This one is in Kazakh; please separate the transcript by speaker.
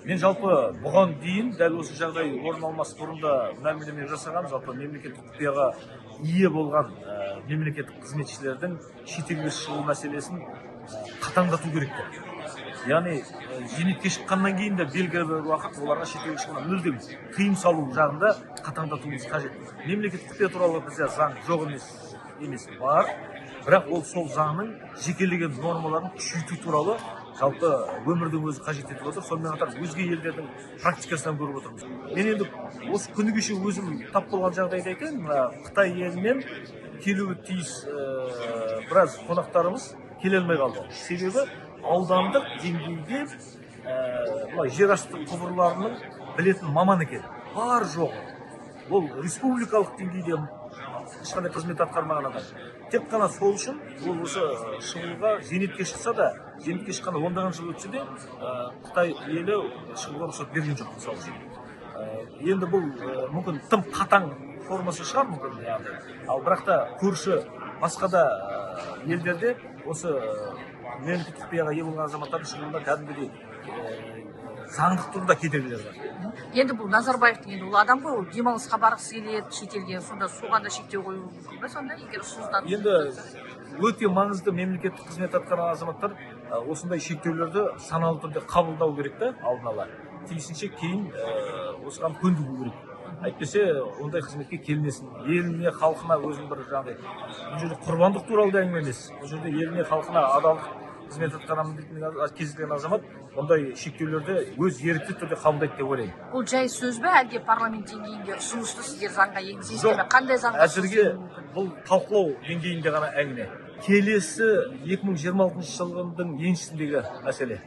Speaker 1: Мен жалпы бұған дейін дәл осы жағдай орын алмас бұрын да мәлімдеме жасағам. Жалпы мемлекеттік құпияға ие болған мемлекеттік қызметшілердің шетелге шығу мәселесін қатаңдату керек деп. Яғни зейнетке шыққаннан кейін де белгілі бір уақыт оларға шетелге шығуына мүлдем тыйым салу жағында қатаңдатуымыз қажет. Мемлекеттік құпия туралы бізде заң жоқ емес, бар, бірақ ол сол заңның жекелеген нормаларын күшейту туралы жалпы өмірдің өзі қажет етіп отыр. Сонымен қатар өзге елдердің практикасынан көріп отырмыз. Мен енді осы күні кеше өзім тап болған жағдайды айтайын. Мына Қытай елінен келуі тиіс біраз қонақтарымыз келе алмай қалды. Себебі аудандық деңгейде мына жерасты құбырларының білетін маман екен, бар жоғы ол республикалық деңгейде ешқандай қызмет атқармаған адам. Тек қана сол үшін ол осы шығуға, зейнетке шықса да, зейнетке шыққанда ондаған жыл өтсе де, Қытай елі шығуға рұқсат берген жоқ, мысалы үшін. Енді бұл мүмкін тым қатаң формасы шығар мүмкін, яғни. Ал бірақ та көрші басқа да елдерде осы мемлекеттік құпияға ие болған азаматтардың шығуына кәдімгідей заңдық тұрғыда кедергілер бар.
Speaker 2: Енді бұл Назарбаевтың, енді ол адам ғой, ол демалысқа барғысы келеді шетелге, сонда соған да шектеу қою мүмкін бе сонда, егер ұсыныстар?
Speaker 1: Енді өте маңызды мемлекеттік қызмет атқарған азаматтар осындай шектеулерді саналы түрде қабылдау керек та, алдын ала тиісінше кейін осыған көндігу керек. Әйтпесе ондай қызметке келмесін. Еліне, халқына өзінің бір жаңағыдай, бұл жерде құрбандық туралы да әңгіме емес, бұл жерде еліне, халқына адалдық қызмет атқарамын дейтін кез келген азамат ондай шектеулерді өз ерікті түрде қабылдайды деп ойлаймын.
Speaker 2: Бұл жай сөз бе, әлде парламент деңгейінде ұсынысты сіздер заңға енгізесіздер ме?
Speaker 1: Жоқ,
Speaker 2: Қандай заңға ұсыныс
Speaker 1: әзірге
Speaker 2: енгізу мүмкін?
Speaker 1: бұл талқылау деңгейінде ғана әңгіме. Келесі 2026 жылдың еншісіндегі мәселе.